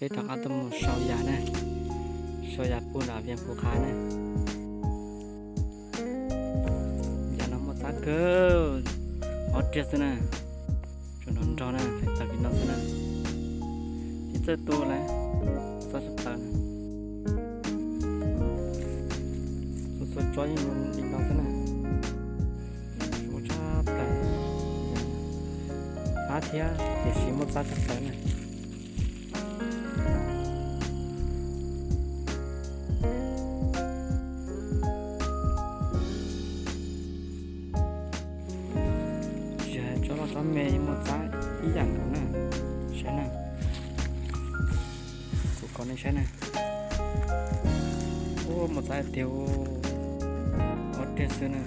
Peb rov qab tuaj mus sau yas na, sau yas pug nram Vias Phu Qha na. Yam no muaj txab kawg, ob riag xwb na. Tsuas nrog nrog na, hais tawm li no xwb na. Tib txawj tu lawm, txab tshaj plaws na. Txhua txhua tsob yeej li no xwb na. Muaj tshaj plaws, fab thiab tiam sis muaj txab tshaj plaws na. Tsis hais tsob loj tsob me muaj txab ib yam nkaus na. Saib na, kuv kom nej saib na. Ua muaj txab tiag, ob riag xwb na.